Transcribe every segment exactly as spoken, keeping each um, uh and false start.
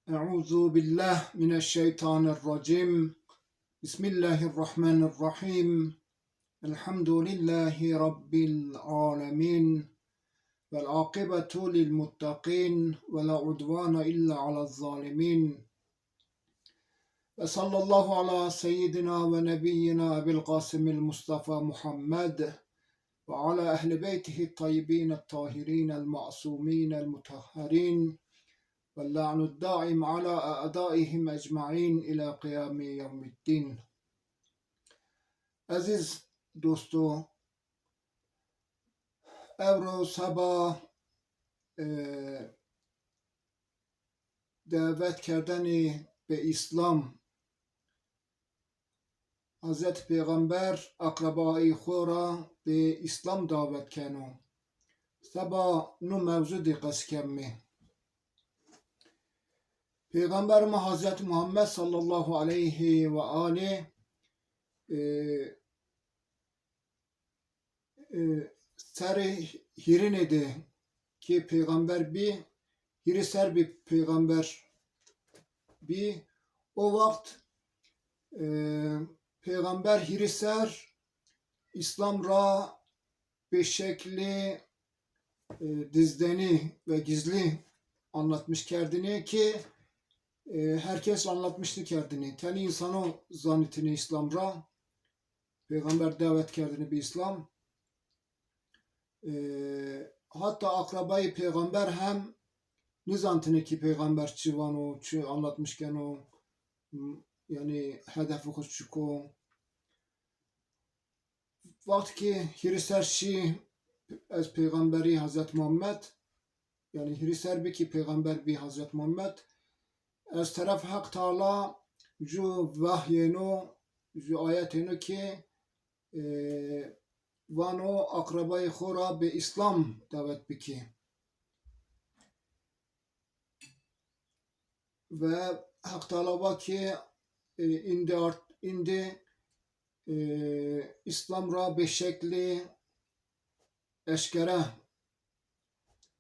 أعوذ بالله من الشيطان الرجيم. بسم الله الرحمن الرحيم. الحمد لله رب العالمين. والعاقبة للمتقين ولا عدوان إلا على الظالمين. وصلى الله على سيدنا ونبينا أبي القاسم المصطفى محمد وعلى أهل بيته الطيبين الطاهرين المعصومين المطهرين واللعن الدائم على أعدائهم أجمعين إلى قيام يوم الدين. Ezîz dosto, ewro seba, e, dawet kerdene be Îslam, Hazret Pêxember akrabayê xo ra be Îslam dawet keno. Seba no mewzu de qes keme. Pêxember ma Hazret Muhammed sallallahu aleyhi ve alî, e, e, serê hîrine de ki pêxember bî, hîrê ser bî pêxember bî. O wext, e, pêxember hîrê ser Îslam ra bi şeklî, e, dizdenî ve gizlî anlatmış kerdinî ki, e, her kes anlatmış nîkerdinî. Tenê însano zanitînî Îslam ra. Pêxember dawet kerdinî bi Îslam. E, hatta akrabayê pêxember hem nizanitînî ki pêxember çi vano, çi anlatmış keno, m-, yanî hedefê xo çik o. Wext ki hîrê ser şî ez pêxemberî Hazret Muhammed, yanî hîrê ser bî ki pêxember bî Hazret Muhammed, ez teref Heq Teala ju vahyêno, ju ayetêno ki, e, vano akrabayê xo ra bi Îslam dawet bikî. Ve Heq Teala va ki, e, îndî art-, îndî, e, Îslam ra bi şeklî eşkere,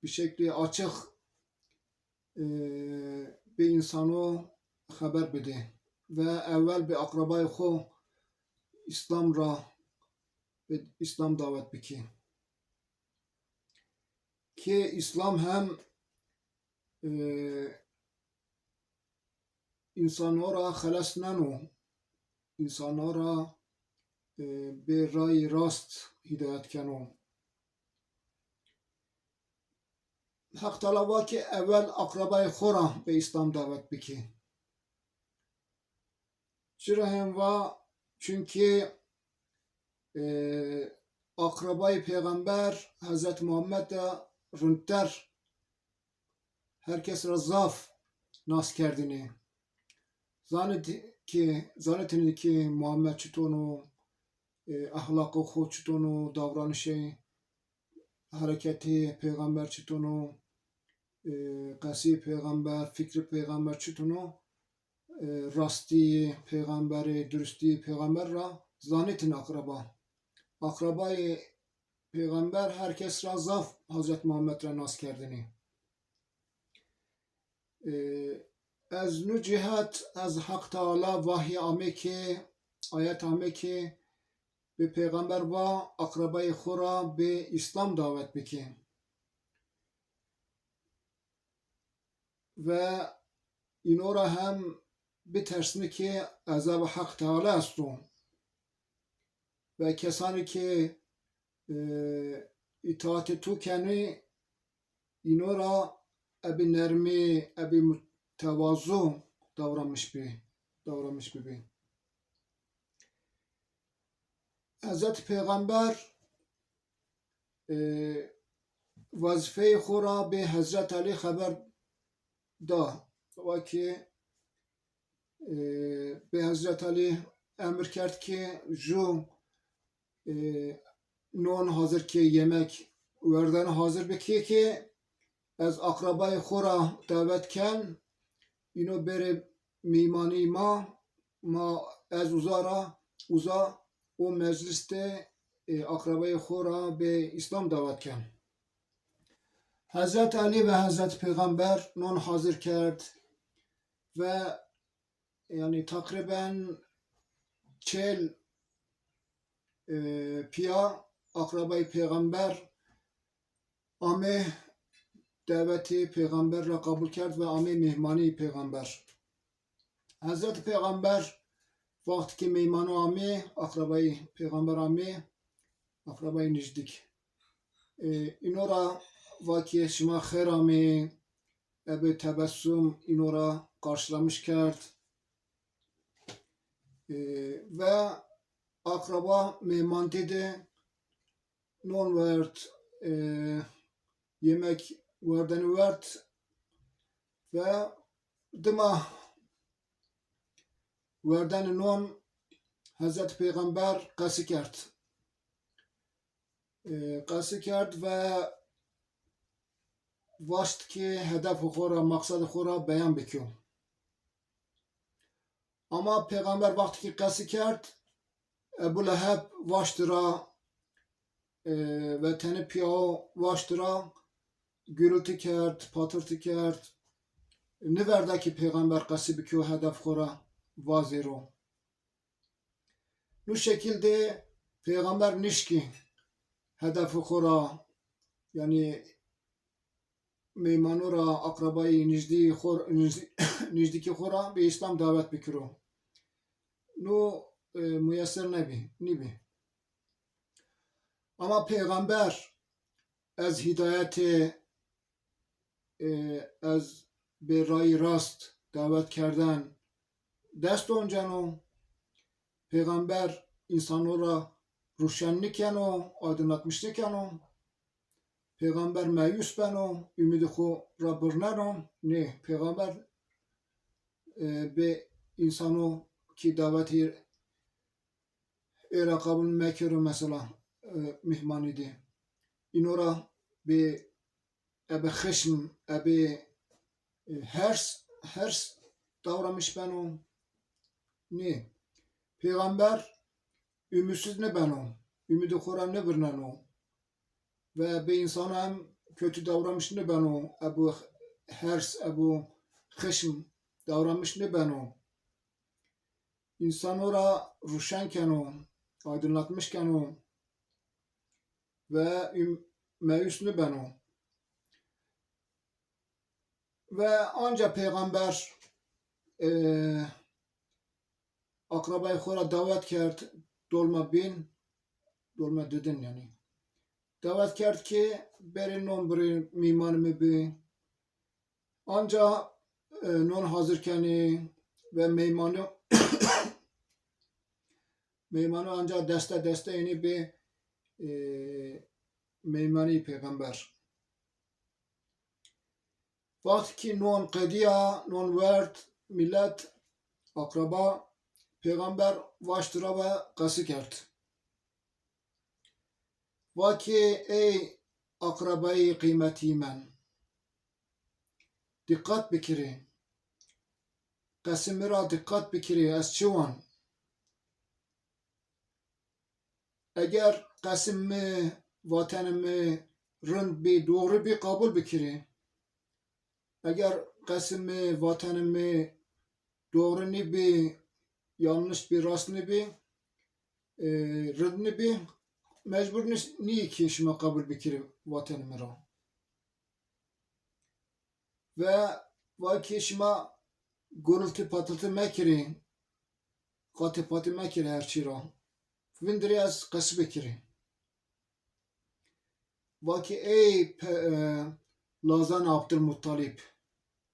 bi şeklî açix, e, bi însano xeber bidî ve ewel bi akrabayê xo Îslam ra, bi Îslam dawet bikî. Ki Îslam hem, e, însano ra xeles neno, însano ra, e, bi rayî rast hîdayet keno. Heq Teala va ki ewel akrabayê xo ra bi Îslam dawet bikî. Çira hem va, çunkî, e, akrabayê pêxember Hazret Muhammed de rindter, her kes ra zaf nas kerdinî. Zanit ki, zanitînî ki Muhammed çiton o, e, exlaqê xo çiton o, davranişê, hereketê pêxember çiton o, e, qesê pêxember, fikrê pêxember çiton o, e, rastî pêxemberî, durustî pêxember ra zanitîn akraba. Akrabayê pêxember her kes ra zaf Hazret Muhammed ra nas kerdinî. E, ez nu cihet, ez Heq Teala vahyî ame ki, ayet ame ki, bi pêxember va akrabayê xo ra bi Îslam dawet bikî. Ve îno ra hem bitersnî ki ezabê Heq Teala esto. Ve kesanî ki, e, îtaatê to kenî, îno ra ebi nermî, ebi mutewazu davranmış bî, davranmış bibî. Hezretî Pêxember, e, wezîfeyê xo ra bi Hezret Elî xeber da. Wa ki, e, bi Hezret Elî emir kerd ki ju, e, non hazir ki, yemek, werden hazir bikî ki ez akrabayê xo ra dawet ken, îno bêrê mîmanî ma, ma ez uza ra, uza o meclis de, e, akrabayê xo ra bi Îslam dawet ken. Hezret Elî ve Hezret Pêxember non hazir kerd, ve, yanî, teqrîben çel, e, pîya aqrebayî pêxember amê, dawetê pêxember ra qebul kerd ve amê mêhmanî pêxember. Hezretî Pêxember wextî ke mêmano amê, aqrebayî Pêxember amê, aqrebayî nîjdîk. E, îno ra va ke şima xêr amê, ebe tebessum îno ra qarşılamış kerd. E, ve aqreba mêmantî de non werd, e, yemek werdeni werd ve dima werdeni non Hezretî Pêxember qesî kerd. E, qesî kerd ve waşt ke hedefê xo ra, maqsedê xo ra beyan bikîyo. Ama Pêxember wextî ke qesî kerd, Ebû Leheb waştî ra, e, ve tenê pîyawo waştî ra gurultî kerd, patırtı kerd. Nêverda ke Pêxember qesî bikîyo, hedef xo ra vazêro. Nu şekil de Pêxember nişkî hedefê xo ra, yanî mêmano ra, aqrebayî nîjdî xo, nîjdî-, nîjdîkî xo ra bi Îslam dawet bikiro. Nu, e, muyeser nebî, nîbî. Ama Pêxember ez hîdayetê, e, ez bê rayî rast dawet kerden dest onceno. Pêxember însano ra ruşen nîkeno, aydınlatmış nîkeno. Pêxember meyus beno, umîdê xo ra birneno. Nê, Pêxember, e, bê însano kî dawetê ê ra qebul mekero mesela, e, mîhmanî de. Îno ra bê ebe xişm, ebe, e, hers, hers davranmış beno. Nê. Pêxember umîtsiz nêbeno, umîdê xo ra nêvirneno. Ve bi însana hem kötü davranmış nêbeno, ebe hers, ebe xişm davranmış nêbeno. Însano ra ruşen keno, aydınlatmış keno ve üm-, meyus nêbeno. Ve anca Pêxember, e, aqrebayê xo ra dawet kerd dolma bîn, dolma didin yanî. Dawet kerd ke berê non birê, mîmanê mi bî. Anca, e, non hazir kenê ve meymano, meymano anca deste deste ênê bê, e, meymanî Pêxember. Wextî kî non qedîya, non werd, milet, aqreba, Pêxember waştî ra ve qesî kerd. Va ke ey aqrebayî qîymetî men, dîqet bikirê. Qesê mi ra dîqet bikirê, ez çi wan? Eger qesê mi, vatenê mi rind bî, doğru bî, qebul bikirê. Eger qesê mi, vatenê mi doğru nîbî, yanlış bî, rast nîbî, e, rind nîbî, mecbur nî-, nîyî ke şima qebul bikirê vatenê mi ra. Ve va ke şima gurultî patırtı mekirê, qatê patê mekirê her çî ra. Vindirê ez qesî bikirê. Va ke ey pe-, e, lazanê Abdulmuttalîb.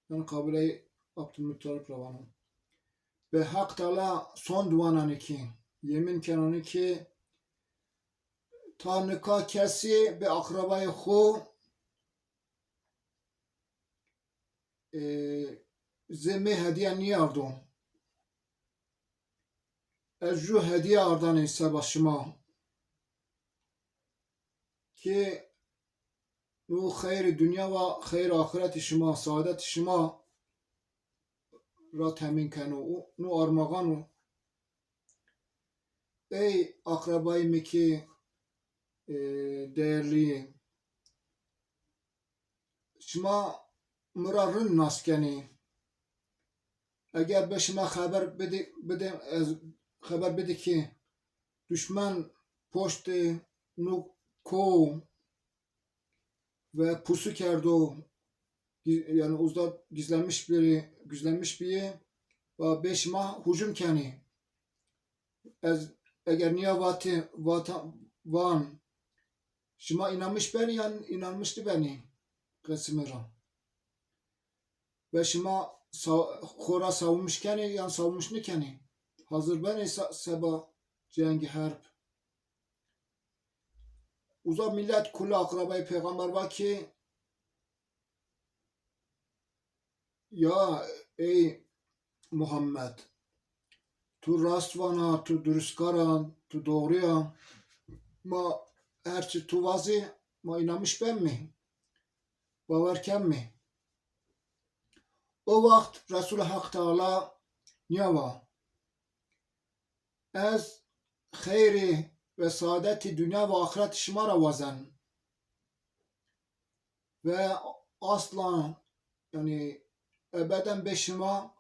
Yanî qabileyê Abdulmuttalîb ra vano. Bi Heq Teala sond wananê ke, yemîn kenanê ke ta nika kesî bi aqrebayê xo, e, zê mi hedîya nîardo. Ez ju hedîya ardanê seba şima. Ke nu xeyrê dinya wa xeyrê axretê şima, saadetê şima ra temîn keno. U nu armağan o. Ey aqrebayê mi ke, e, değerlî yê. Şima mi ra rind nas kenê. Eger be şima xeber bidî, bidî, ez xeber bidî ki duşmen poştê nu ko ve pusu kerdo, gi-, yanî uzda gizlenmiş biri, gizlenmiş biyê, va bê şima hucum kenî. Ez eger niya vatî, vata-, van, şima inanmiş benî yan inanmiş nibenî qesime ra? Ve şima sa-, xora savunmiş kenî yan savunmiş nikenî? Hazir benî sa-, seba cengî herb? Uza millet kulî akrabayê pêxember va ki, ya ey Muhammed, tu rast vana, tu durustkar a, tu doğru ya. Ma her çi tu vazî, ma inanmiş benmî, bawer kenmî. O waxt Resulê Heq Teala niya va, ez xeyrî ve saadetî dinya ve axiret şima ra wazen. Ve asla, yanî ebeden bê şima,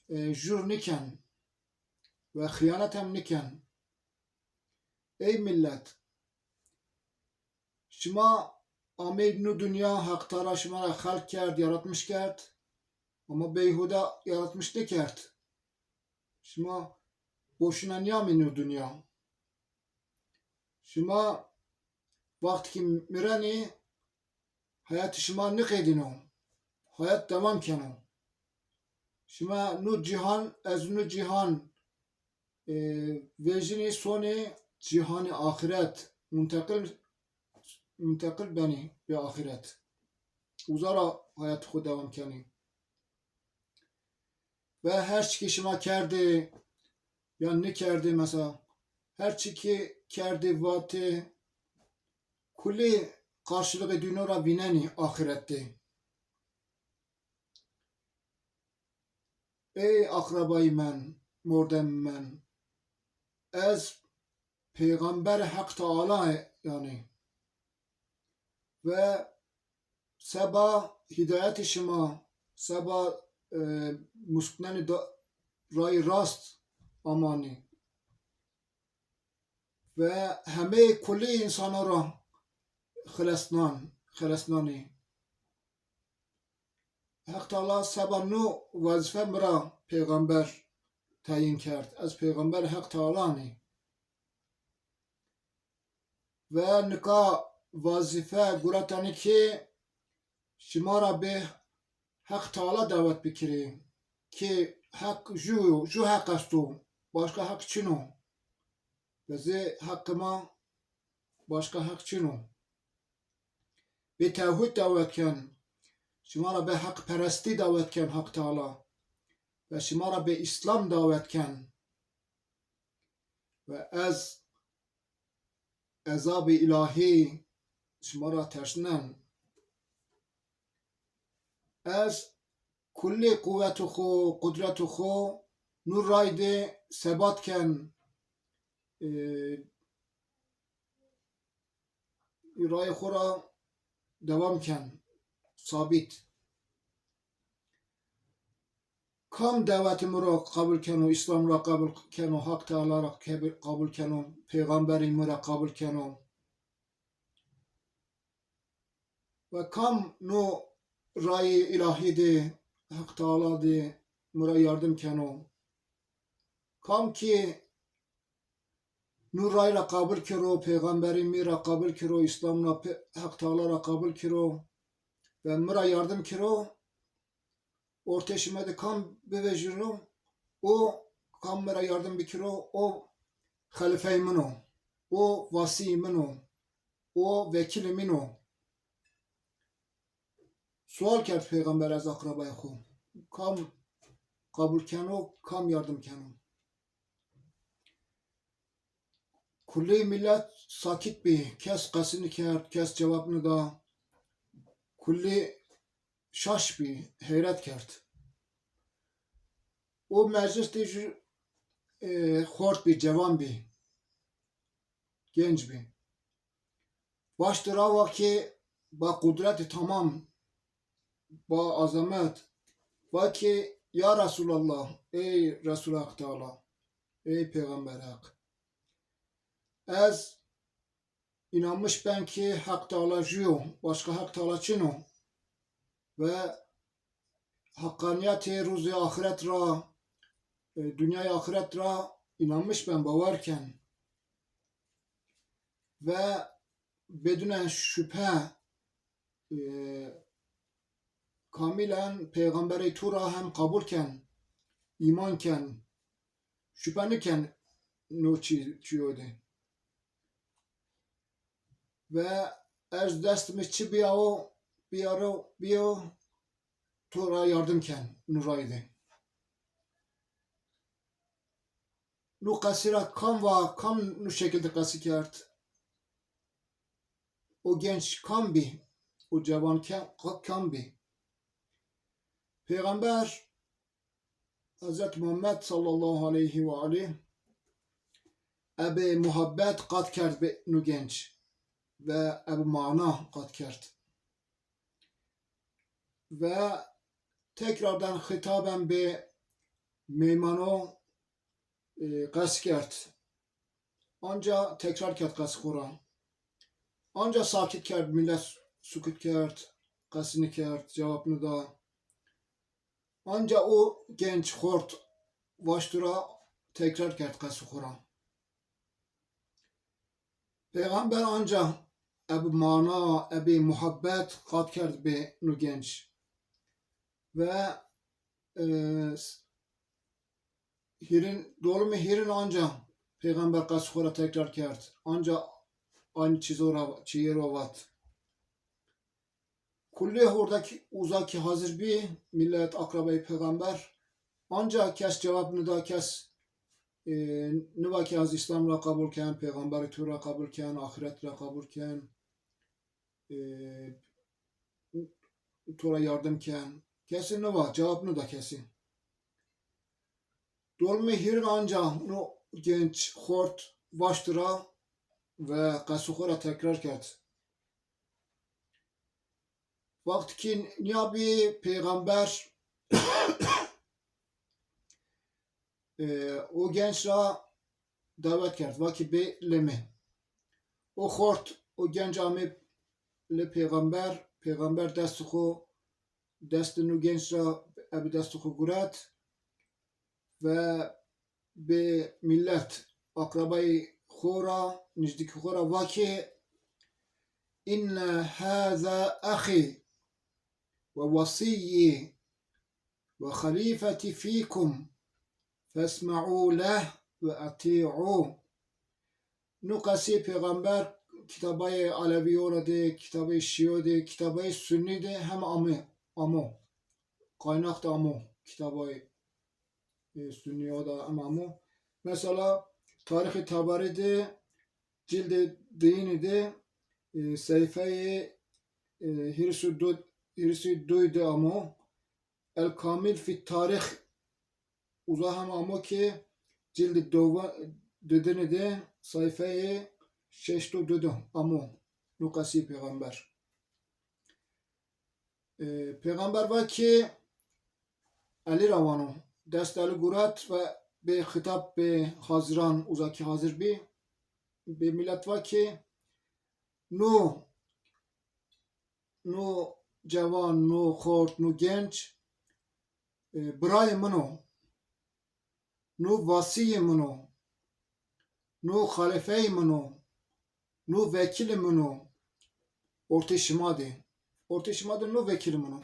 e, jûr niken ve xiyanet hem niken. Ey millet, şima amey nu dinya, Heq Teala şima ra xelq kerd, yaratmiş kerd, ama beyhude yaratmiş nikerd. Şima boşuna niyamê nu dinya. Şima waxt ki mirenî, heyatê şima niqedîno. Heyat dewam keno. Şima nu cîhan, ez nu cîhan, e, vejînî sonê cîhanê axiret. Munteqil, munteqil benî bi axiret. Uza ra heyatê xo dewam kenî. Ve her çi ki şima kerdê ya nikerdê, mesela, her çi ki kerdê, vatê, kulî qarşılığı dino ra vînenî axiret de. Ey akrabayî men, mordemî men, ez pêxemberê Heq Teala, yanî, ve seba hîdayetê şima, seba, e, musknenê da-, rayî rast amanî ve hemeyê kulî însanan ra xelesnan, xelesnanî. Heq Teala seba no wezîfe mi ra pêxember teyîn kerd. Ez pêxember Heq Teala nî. Ve nika wezîfe guretenî ki şima ra bê Heq Teala dawet bikirî ki Heq ju, ju Heq esto, başka Heq çin o. Ve zê Heqê ma başka Heq çin o. Bê tewhîd dawet ken. Şima ra bê heqperestî dawet ken Heq Teala. Ve şima ra bê Îslam dawet ken. Ve ez ezabê îlahî şima ra tersnen. Ez kulî quwetê xo, qudretê xo nu ray de sebat ken, e, rayê xo ra dewam ken, sabît. Kam dawetê mi ra qebul keno, Îslam ra qebul keno, Haq Teala ra qebul keno, pêxemberê mi ra qebul keno. Ve kam no rayê îlahî de, Heq Teala de mi ra yardim keno. Kam ki nu ray ra qebul kiro, pêxemberî mi ra qebul kiro, Îslam ra pe-, Heq Teala ra qebul kiro ve mi ra yardim kiro, ortê şima de kam bivejîno, o kam mi ra yardim bikiro, o xelîfeyê min o, o wasîyê min o, o vekîlê min o. Sual kerd pêxember ez akrabayê xo, kam qebul keno, kam yardim keno? Kulî milet sakit bî, kes qesî nikerd, kes cewab nida. Kulî şaş bî, heyret kerd. O meclis de jü, e, xort bî, cewan bî, genc bî. Waştê ra va ki, ba qudretê tamam, ba azamet, va ki, Ya Resulallah, ey Resul Haq Teala, ey Peyxamber Haq, ez inanmış ben ki Haq Teala ju yo, başka Haq Teala çin o ve haqqaniyetê ruzê axiret ra, e, dünyayê axiret ra inanmış ben, bawer ken. Ve bêdûnen şüphe, e, kamîlen peyxamberê tu ra hem qebul ken, îman ken, şüphe niken no çî, çîyo de. Ve ez dest mi çi bîyawo, bîyaro, bîyo, to ra yardim ken nu rayî de. Nu qesî ra kam va, kam nu şekil de qesî kerd? O genç kam bî? O cewan ke-, ka-, kam bî? Peyxamber Hezret Muhammed sallallahu aleyhi ve aleyh ebe muhabbet qat kerd bi nu genç ve ebe mana qat kerd. Ve tekrardan xitaben bi meymano, e, qes kerd. Anca tekrar kerd qes xo ra. Anca sakit kerd, millet sukut kerd, qes nikerd, cewab nida. Anca o genç xort vaştu ra tekrar kerd qes xo ra. Peyxamber anca ebi mana, ebi muhabbet qat kerd bi nu genç. Ve, e, hîrin, dolimi hîrin anca Peyxamber qes xo ra tekrar kerd. Anca aynî çîzo ra, çîyê ra vat. Kullî hordakî uza kî hazir bî, millet, akrabayê Peyxamber. Anca kes cewab nida, kes, e, niva kî ez Îslam ra qebul ken, Peyxamberê tu ra qebul ken, axiret ra qebul ken, e, to ra yardim ken. Kesî niva, cewab nida kesî. Dolmê hîrin anca no genç xort vaşti ra ve qesû xo ra tekrar kerd. Wextkî nîyabî Peyxamber, e, o genç ra dawet kerd, va kî bê lê mi. O xort, o genc amê lê Peyxamber, Peyxamber destê xo, destê no genç ra, ebi destê xo guret ve bi millet, akrabayê xo ra, nijdikî xo ra va kî, "Inne hâzâ exî ve wesîyî ve xelîfetî fîkum, fesme'û leh ve etî'û." Nu qesî Peyxamber kitabayê Alevîyo ra de, kitabê Şîyo de, kitabê Sunnî de hem ame, amo. Kaynak de amo. Kitabê, e, Sunnîyo de hem amo. Mesela Tarîxê Teberî de cildê diyinî de, e, seyfeyê, e, hîris û du, hîris û duy de amo. El Kamil fi Tarîx uza hem amo ki cildê dowa-, didinî de sayfeyê şeşt û du de amo nu qesî Peyxamber. E, Peyxamber va ki Elî ra vano, dest Elî guret ve bê xitap bê haziran, uza kî hazir bî, bê millet va ki, nu, nu cewan, nu xort, nu genc, e, birayê min o, nu vasîyê min o, nu xalîfeyê min o, nu vekîlê min o, ortê şima de. Ortê şima de nu vekîlê min o.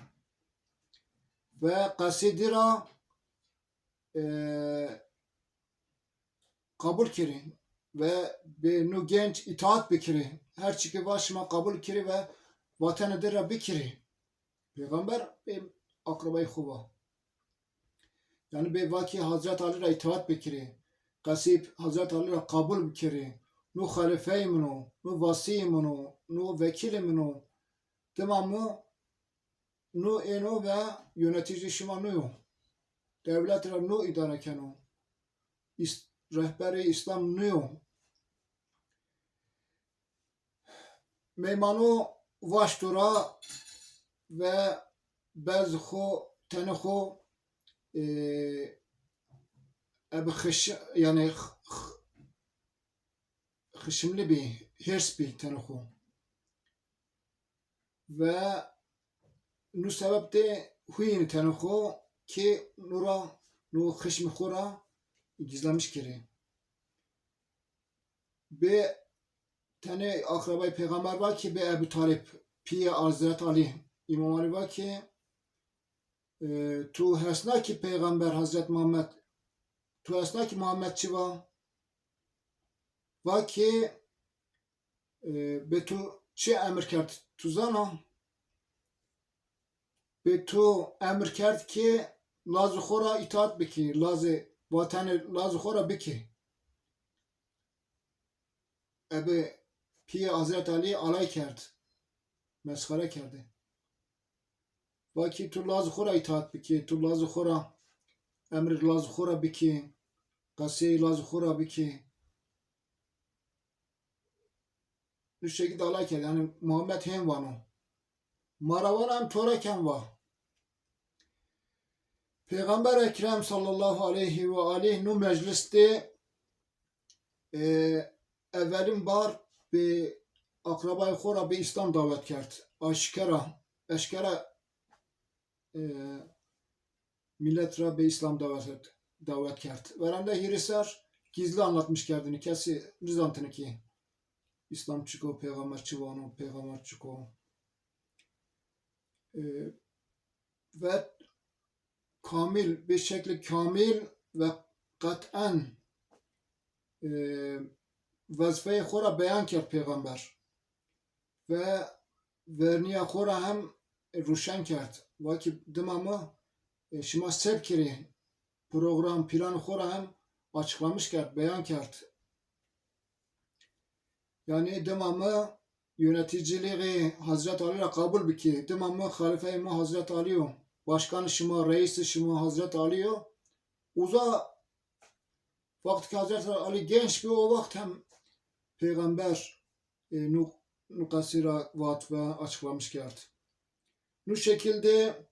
Ve qesê dî ra, e, qebul kerî ve bê nu genc îtaat bikerî. Her çî ke va şima qebul kerî ve vatene de ra bikirî. Peyxamber bê akrabayê xo va. Yanî bê va kî Hazret Alî ra îtaat bikerî. Qesî Hazret Alî ra qebul bikerî. Nu xelîfeyê min o, nu vasîyê min o, nu vekîlê min o. Dima mu nu êno ve yöneticî şima nu yo. Dewlet ra nu îdare keno. Îs-, rehberê Îslam nu yo. Meymano vaşto ra ve bez xo, tenê xo e, ebe xişi-, yanî x-, x-, xişimlî bî, hêrs bî tenê xo. Ve nu sebeb de huyînî tenê xo ki nu ra, nu xişmî xo ra gizlemiş kerê. Bê tenê akrabayê pêxember va ki, bê Ebû Talib, pîyê Hazret Alî, Îmam Alî va ki, e, tu hesna ki pêxember Hazret Muhammed, tu hesna ki Muhammed çi va? Va ki, e, bê tu çi emir kerd, tu zana? Bê tu emir kerd ki lazê xo ra îtaat bikî, lazê vatenê lazê xo ra bikî. Ebe pîyê Hazret Alî alay kerd, mesxere kerdê. Va ki tu lazê xo ra îtaat bikî, tu lazê xo ra, emrê lazê xo ra bikî, qeseyê lazê xo ra bikî. Nu şekil de alay kerd. Yanî Muhammed hên vano. Ma ra vana em to ra ken va. Pêxember Ekrem sallallahu aleyhi ve aleyh nu meclis de, e, evelin bar bi akrabayê xo ra bi Îslam dawet kerd. Aşkera, eşkera, e, milet ra bi Îslam dawet, dawet kerd. Verende hîrê ser gizli anlatmış kerdinî. Kesî nizantini ki Îslam çik o, pêxember çi vano, pêxember çik o. E, ve kamîl, bi şeklî kamîl ve qet'en, e, wezîfeyê xo ra beyan kerd pêxember. Ve vernîya xo ra hem ruşen kerd. Va ki dima mi, e, şima se bikirî, program, planê xo ra hem açıklamış kerd, beyan kerd. Yanî dima mi yöneticiliği Hazret Alî ra qabul bikî. Dima mi xalîfeyê mi Hazret Alî yo. Başkanê şima, reîsê şima Hazret Alî yo. Uza, wextî ki Hazret Alî genç bi, o wext hem pêxember, e, nu, nu qesî ra vat ve açıklamış kerd. Nu şekil de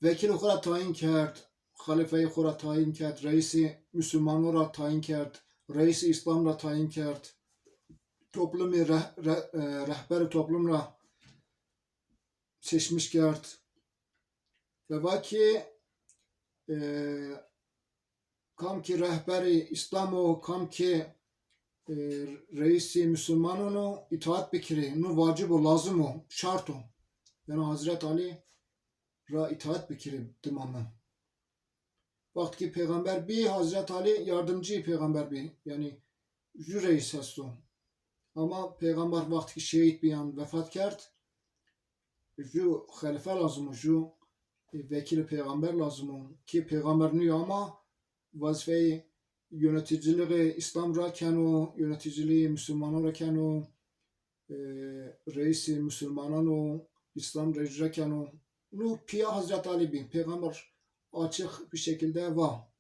vekîlê xo ra tayîn kerd, xalîfeyê xo ra tayîn kerd, reîsê musulmanon ra tayîn kerd, reîsê Îslam ra tayîn kerd, toplumê reh-, re-, e, rehberê toplum ra seçmiş kerd. Ve va ki, e, kam ki rehberê Îslam o, kam ki, e, reîsê musulmanon o, îtaat bikirê. Nu vacib o, lazim o, şart o. Yanî Hazret Alî ra îtaat bikirê dima mi. Wext ki pêxember bî, Hazret Alî yardımcıyê pêxember bî. Yanî ju reîs esto. Ama pêxember wext ki şehîd bî yan vefat kerd, ju xelîfe lazim o, ju, e, vekîlê pêxember lazim o. Ki pêxember nîyo ama wezîfeyê yöneticiliğê Îslam ra keno, yöneticiliğê musulmanon ra keno, e, reîsê musulmanon o, Îslam rejî ra keno. Nu pîya Hazret Alî bî. Pêxember açık bir şekilde va.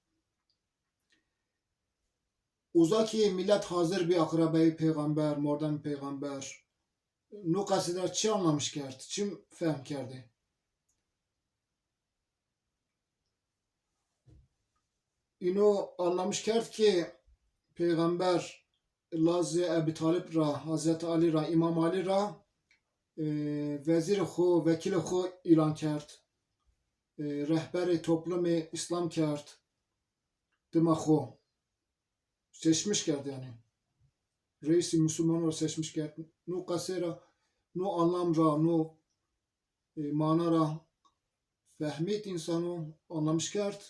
Uza ki milet hazir bî akrabeyê pêxember, mordemê pêxember, nu qesî ra çi anlamış kerd, çi fehm kerdê? Îno anlamiş kerd ki pêxember lazê Ebî Talib ra, Hazret Alî ra, Îmam Alî ra, e, vezîrê xo, vekîlê xo îlan kerd. E, rehberê toplumê Îslam kerd. Dima xo seçmiş kerd yanî. Reîsê musulmanon ra seçmiş kerd. Nu qesê ra, nu anlam ra, nu, e, mana ra fehmît însano, anlamiş kerd.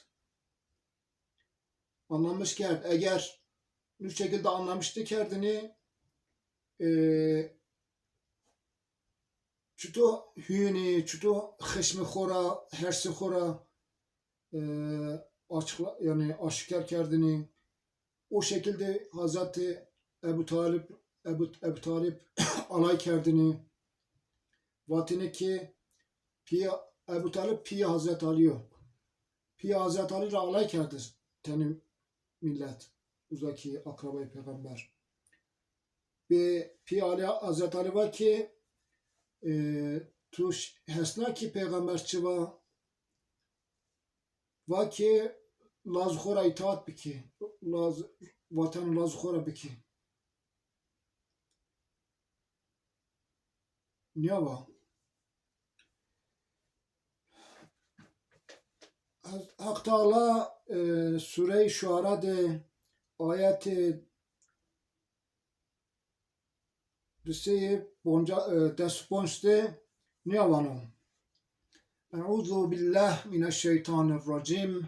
Anlamiş kerd. Eger nu şekilde anlamiş nikerdinî, e, çito huyunî, çito xişmê xo ra, hersê xo ra, e, açıkla-, yanî aşikar kerdinî. O şekilde Hazreti Ebu Talib, Ebu, Ebu Talib alay kerdinî. Vatêne ki pîya, Ebu Talib pîya Hazreti Alî yo. Pîya Hazreti Alî ra alay kerdi tenê milet, uza ki akrabayê pêxember. Bi pîya Alî, Hazreti Alî va ki, e, tu ş-, hesna ki pêxember çi va? va ki laz xo ra îtaat bikî, laz, vatanê laz xo ra bikî. Nîya va. Heq Teala, e, Sureyê Şuara de ayetê di sey ponca-, e, des û ponc de nîya vano. Euzu billah mineşşeytanirracim.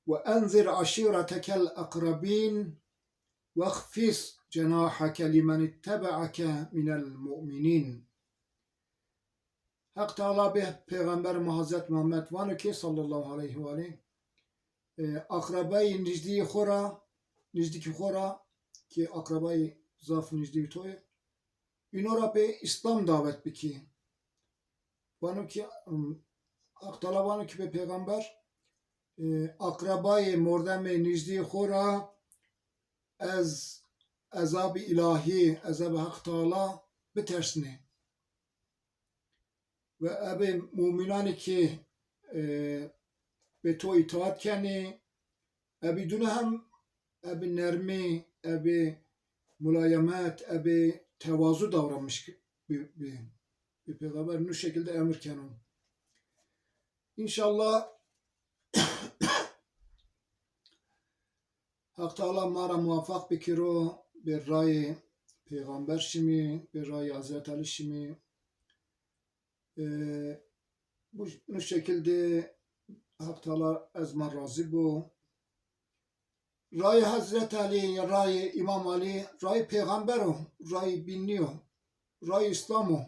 Ve enzir aşiretekel akrabin. Vexfis cenaheke limen ittebe'eke minel mu'minin. Heq Teala bê Pêxemberê ma Hezret Muhammed vano ki sallallahu aleyhi ve aleyh, e, aqrebayê nizdîyê xo ra, nizdîkî xo ra, ki aqrebayê zaf nizdîyê to yê, îno ra pê Îslam dawet bikî. Vano ki, ım, Heq Teala vano ki bê Pêxember, e, aqrebayê mordemê nizdîyê xo ra ez ezabê îlahî, ezabê Heq Teala bitersnê. Ve ebê mumînanê ki, e, bê to îtaat kenê, ebî dune hem ebê nermî, ebê mulayemet, ebê tevazu davranmış bi, bi, bi Pêxember nu şekilde emir keno. İnşallah Heq Teala ma ra muwafaq bikiro, bê rayê Pêxember şimî, bê rayê Hezret Elî şimî. E, bu, bu şekilde Heq Teala ez ma razî bo. Rayê Hezret Elî, ya rayê Îmam Elî, rayê Pêxember o, rayê bîn nîyo, rayê Îslam o.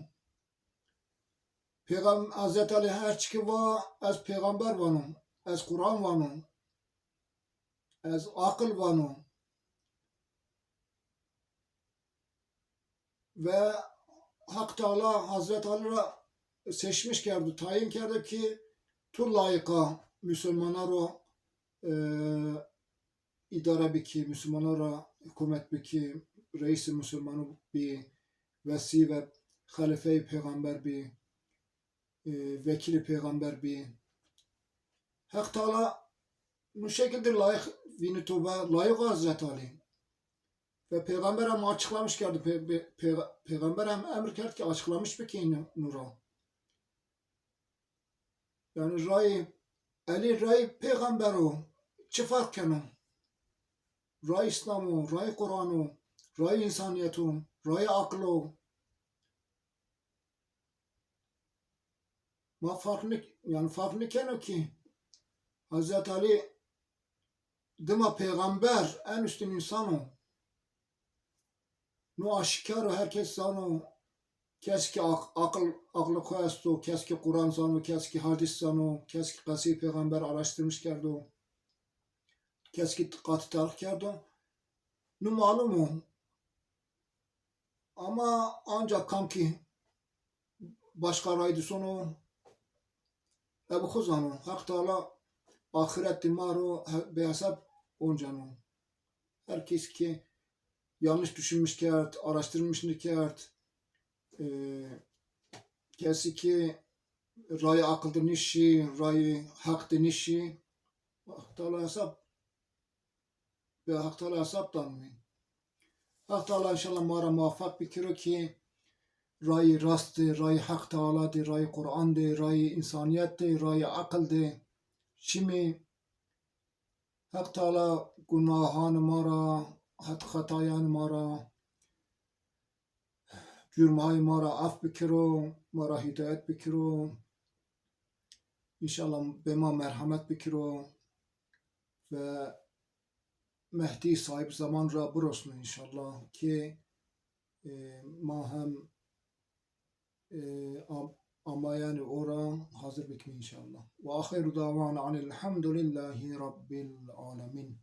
Pêxem-, Hezret Elî her çi ki va, ez pêxember vano, ez Quran vano, ez aqil vano. Ve Heq Teala Hezret Elî ra seçmiş kerdo, tayin kerdo ki tu layîq a musulmanan ro, e, îdare bikî, musulmanan ra hukûmet bikî, reîsê musulmanan bî, wesî ve xelîfeyê pêxember bî, e, vekîlê pêxember bî. Heq Teala nu şekilde layîq vînito ve layîq o Hezret Elî. Ve pêxember hem açıklamış kerdo, pê-, pê-, pê-, pêxember hem emir kerd ki açıklamış bikî nu ra. Yanî rayê Elî rayê pêxember o. Çi ferq keno? Rayê Îslam o, rayê Quran o, rayê însanîyet o, rayê aqil o. Ma ferq nik-, yanî ferq nikeno ki Hezret Elî dima pêxember, en üstün insan o. No aşîkar o, her kes zano. Kes ki aq-, aqil, aqilê xo esto, kes ki Quran zano, kes ki hadîs zano, kes ki qeseyê pêxember araştırmış kerdo, kes ki qatî tarîx kerdo. No malum o. Ama ancak kam ki başka ray di sono, ebe xo zano. Heq Teala axiret di ma ro he-, bêhesab onceno. Her kes ki yanlış düşünmüş kerd, araştırmış nikerd, e, kesi ki rayê aqil di nişî, rayê heq di nişî, Heq Teala hesab Bi Heq Teala hesab danimî. Heq Teala înşallah ma ra muwafaq bikiro ki rayê rast de, rayê Heq Teala de, rayê Quran de, rayê însanîyet de, rayê aqil de şimî. Heq Teala gunahanê ma ra, het-, xetayanê ma ra, curmayê ma ra af bikiro, ma ra hîdayet bikiro. Înşallah bê ma merhamet bikiro ve Mehdî sahîb zeman ra birosno înşallah ki, e, ma hem, e, am-, amayanê o ra hazir bikimî înşallah. Ve axiru dawana anil hamdulillahî rabbil alemîn.